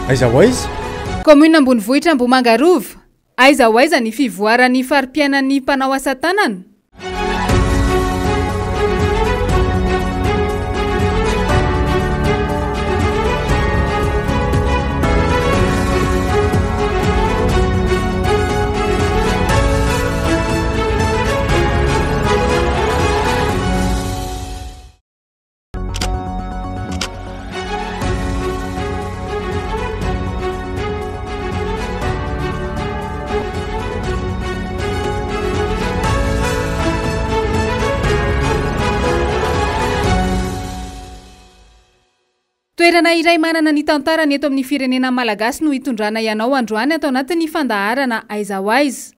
Aiza ho aiza? Kaominina ambonivohitra Ambohimanga Rova, Aiza ho aiza ny fivoaran'ny fari-piainan'ny mpanao asa tanana? Toerana iray manana ny tantarany eto amin'ny firenena malagasy no hitondrana ianao androany ato anatin'ny fandaharana Aiza ho aiza.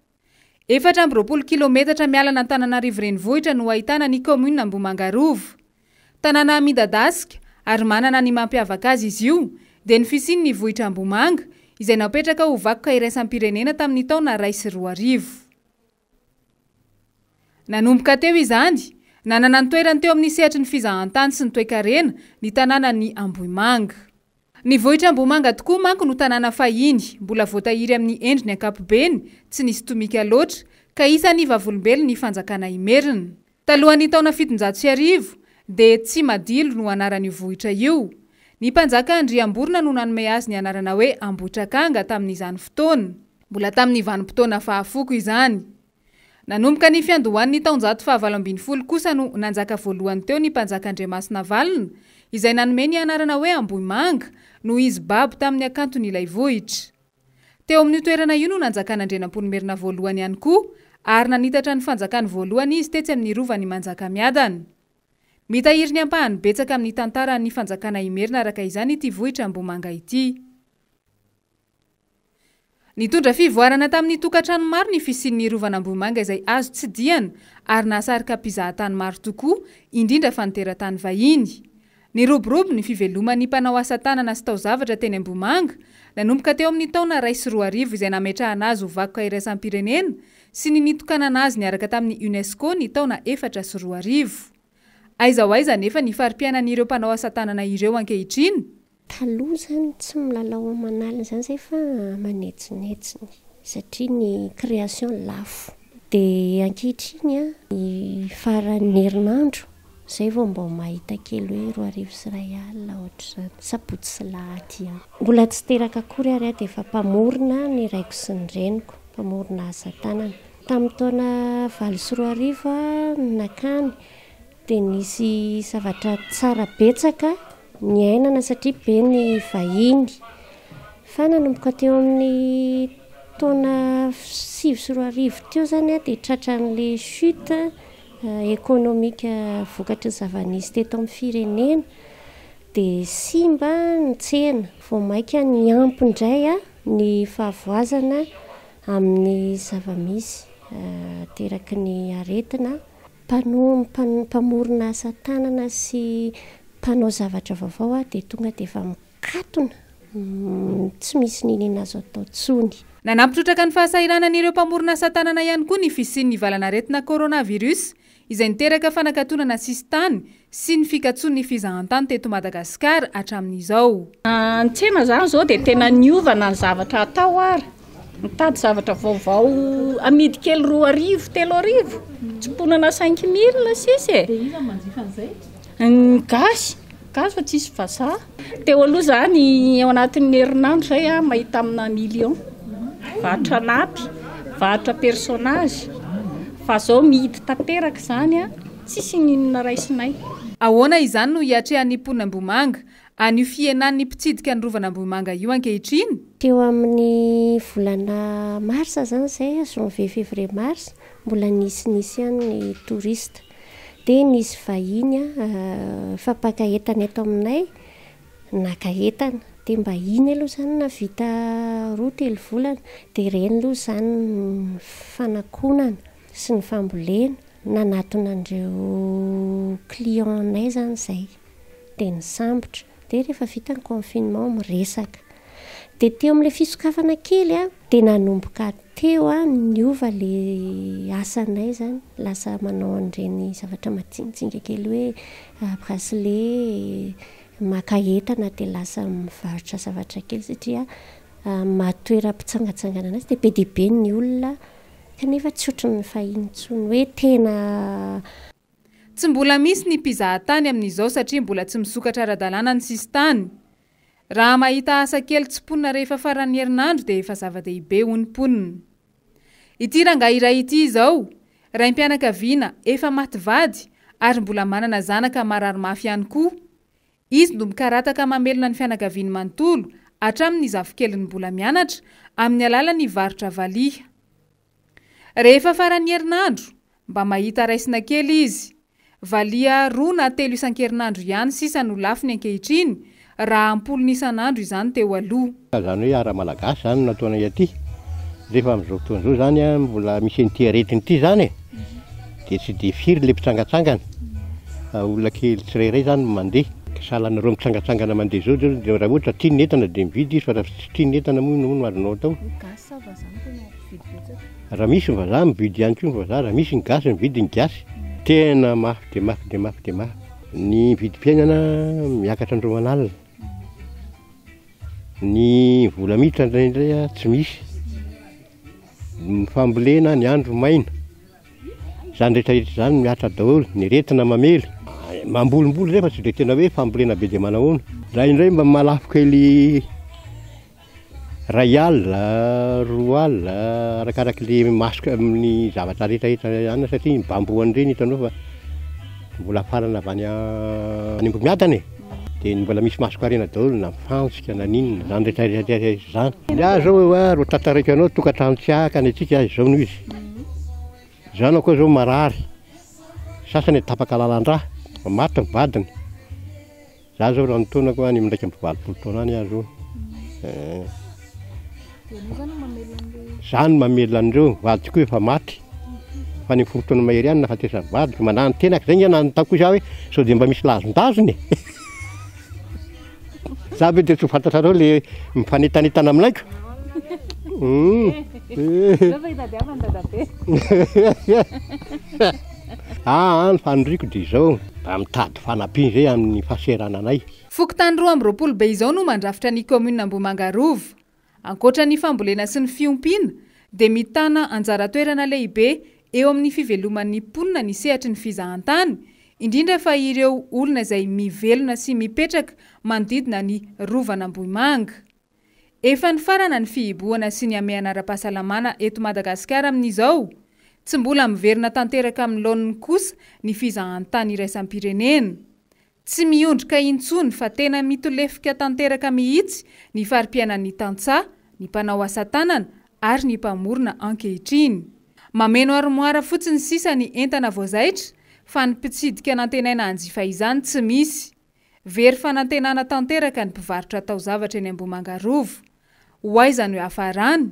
24 kilometatra miala an'Antananarivo renivohitra no ahitana ny kaominina Ambohimanga Rova. Tanàna midadasika ary manana ny mampiavaka azy izy io dia ny fisian'ny vohitra Ambohimanga izay napetraka ho vakoka iraisam-pirenena tamin'ny taona 2001. Nanomboka teo izany, nanana ny toerany teo amin'ny sehatry ny fizahantany sy ny toekarena ny tanànan'i Ambohimanga. Ny vohitra Ambohimanga tokoa manko no tanàna fahiny mbola voatahiry amin'ny endriny ankapobeny tsy nisy tomika loatra ka isan'ny vavolombelon'ny fanjakana Imerina. Talohan'ny taona 1700 dia Tsimadilo no anaran'io vohitra io. Ny mpanjaka Andriamborona no nanome azy ny anarana hoe Ambohitrakanga tamin'izany fotoana. Mbola tamin'ny vanim-potoana fahafoko izany. Nanomboka ny fiandohan'ny taonjato faha-18 kosa no nanjaka voalohany teo ny mpanjaka Andriamasinavalona, izay nanome ny anarana hoe Ambohimanga noho izy babo tamin'ny hakanton'ilay vohitra. Teo amin'io toerana io no nanjakan'Andrianampoinimerina voalohany ihany koa, ary nanitatra ny fanjakany voalohany izy tetsy amin'ny rovan'i Manjakamiadana. Mitahiry ny ampahany betsaka amin'ny tantaran'ny fanjakana Imerina araka izany ity vohitra Ambohimanga ity. Nitondra fivoarana tamin'ny tokantrano maro ny fisian'ny rovan'Ambohimanga izay azo tsidihana ary nahasarika mpizahatany maro tokoa, indrindra fa ny teratany vahiny. Niroborobo ny fiveloman'ny mpanao asa tanana sy taozavatra teny Ambohimanga, nanomboka teo amin'ny taona 2001 izay nametrahana azy ho vakoka iraisam-pirenena sy ny nitokanana azy niaraka tamin'ny Unesco ny taona 2004. Aiza ho aiza anefa ny fari-piainan'ireo mpanao asa tanana ireo ankehitriny? Taloha izany tsy milalao aman'alina izany izay fa aman'hetsinetsiny satria ny création lafo. Dia ankehitriny an, ny faran'ny herinandro izay vao mba mahita kely hoe 2100 ohatr'izany, sabotsy sy lahady ihany. Mbola tsy teraka akory ary aho dia efa mpamorona ny raiko sy ny reniko, mpamorona asa tanana. Tamin'ny taona 2008 aho no nankany Dia nisy zavatra tsara betsaka niainana satria be ny vahiny. Fa nanomboka teo amin'ny taona 2009 teo izany aho dia tratran'ilay chute économique vokatry ny zava-nisy teto amin'ny firenena. Dia simba ny tsena. Vao mainka niampy indray ny fahavoazana amin'ny zava-misy ateraky ny aretina. Mpamorona asa tanana sy mpanao zavatra vaovao aho dia tonga dia efa mikatona, tsy misy n'inona azo atao intsony. Nanampy trotraka ny fahasahiranan'ireo mpamorona asa tanana ihany koa ny fisian'ny valanaretina coronavirus izay niteraka fanakatonana sisintany sy ny fikatsoan'ny fizahantany teto Madagasikara hatramin'izao. Ny tsena izany izao dia tena niova na ny zavatra atao ary. Mitady zavatra vaovao amidy kely 2000, 3000, tsimponana cinq mille sisa e. Dia iza no manjifa an'izay? Ny gasy, gasy fa tsisy vazaha. Teo aloha izany ao anatin'ny herinandro izay aho mahita amina million. Varotra napy, varotra personnage, fa izao mihidy tanteraka izany an. Tsisy n'inona raisinay. Ahoana izany no hiatrehan'ny mponina Ambohimanga an'io fihenan'ny mpitsidika ny rovan'Ambohimanga io ankehitriny? Teo amin'ny volana marsa izany izay, janvier, février, mars, mbola nisinisy ihany ny touriste. Dia nisy vahiny efa mpaka entana eto aminay naka entana. Dia mba iny aloha izany nahavita roa telo volana. Dia ireny aloha izany ny fanakonana sy ny fambolena. Nanatona an'ireo client-nay izany izahay dia nisambotra. Dia rehefa vita ny confinement miresaka. Dia teo amin'ilay fisokafana kely an, dia nanomboka teo an, niova ilay asanay izany. Lasa manao an'ireny zavatra majinijinika kely hoe bracelet. maka entana dia lasa mivarotra zavatra kely satria maha toeram-pitsangatsanganana azy dia be dia be ny olona kanefa tsy ohatran'ny fahiny intsony hoe tena. Tsy mbola misy ny mpizahatany amin'izao satria mbola tsy misokatra ara-dalàna ny sisintany. Raha mahita asa kely tsimponina rehefa faran'ny herinandro dia efa zava-dehibe hoy ny mponina. Ity rangahy iray ity izao, raim-pianakaviana efa maty vady ary mbola manana zanaka marary mafy ihany koa. Izy no mikarataka mamelona ny fianakaviany manontolo hatramin'ny zafikeliny mbola mianatra amin'ny alalan'ny varotra valiha. Rehefa faran'ny herinandro, mba mahita raisina kely izy. Valiha roa na telo isan-kerinandro ihany sisa no lafony ankehitriny, raha am-polony isan'andro izany teo aloha. Izany hoe ara-malagasy izany no nataonay aty. Rehefa amin'izao fotoana izao izany mbola misy an'ity aretina ity izany e, dia tsy dia firy ilay mpitsangatsangana fa olona kely tsirairay izany no mandeha. Sahala anareo mitsangatsangana mandeha izao izao dia raha ohatra tia ny entana dia mividy izy fa raha tsy tia ny entana moa inona moa no azonao atao? Gasy sa vazaha no tena mpividy betsaka? Raha misy ny vazaha mividy ihany koa ny vazaha, raha misy ny gasy mividy ny gasy. Tena mafy dia mafy dia mafy dia mafy. Ny vidim-piainana miakatra andro aman'alina. Ny vola miditra indraindray tsy misy. Ny fambolena ny andro maina. Izany rehetra rehetra izany mihatra daholo. Ny aretina mamely. Mambolimboly zay fa tsy dia tena hoe fambolena be dia manahoana. Indraindray mba mahalafo kely Iray alina, roa alina, arakarak'le masque amin'ny zavatra rehetrarehetra ihany satria ny bambou an'ireny hitanao fa mbola afarana avy any any Ambohimiadana e, dia mbola misy masonkarena daholo na mifantsika na n'inona, izany rehetrarehetra izany. Ny ahy izao hoe ro tantaraiko anao tokantrano tsy haka ny antsika izao no izy. Zanako koa izao marary, sasany tapaka lalan-drà, maty ny vadiny. Za zao raha ny taonako any amin'ny 81 taona any aho zao. Eh. Za no mamelona an'ireo, vadiko koa efa maty. Fa ny 10 taona mahery ihany nahafatesan'ny vadiko. Manahy ny tenako zay nge nanontany koa za hoe sao dia mba misy lazondazony e. Za ve dia tsy ho fantatrareo le mifanetanetana aminaiko? Aa ny faniriako dia izao, mba mitady fanampiana izay amin'ny fahaserananay. Fokontany 22 be izao no mandrafitra ny kaominina Ambohimanga Rova. Ankoatra ny fambolena sy ny fiompiana dia mitana anjara toerana lehibe eo amin'ny fiveloman'ny mponina ny sehatry ny fizahantany, indrindra fa ireo olona izay mivelona sy mipetraka manodidina ny Rovan'Ambohimanga. Efa nifarana ny fihibohana sy ny hamehana ara-pahasalamana eto Madagasikara amin'izao. Tsy mbola miverina tanteraka amin'ny laoniny kosa ny fizahantany iraisam-pirenena. Tsy miondrika intsony fa tena mitolefika tanteraka mihitsy ny fari-piainan'ny tantsaha, ny mpanao asa tanana ary ny mpamorona ankehitriny. Mameno armoara fotsiny sisa ny entana voazaitra fa ny mpitsidika nantenaina hanjifa izany tsy misy. Very fanantenana tanteraka ny mpivarotra taozavatra eny Ambohimanga Rova. Ho aiza no hiafarany?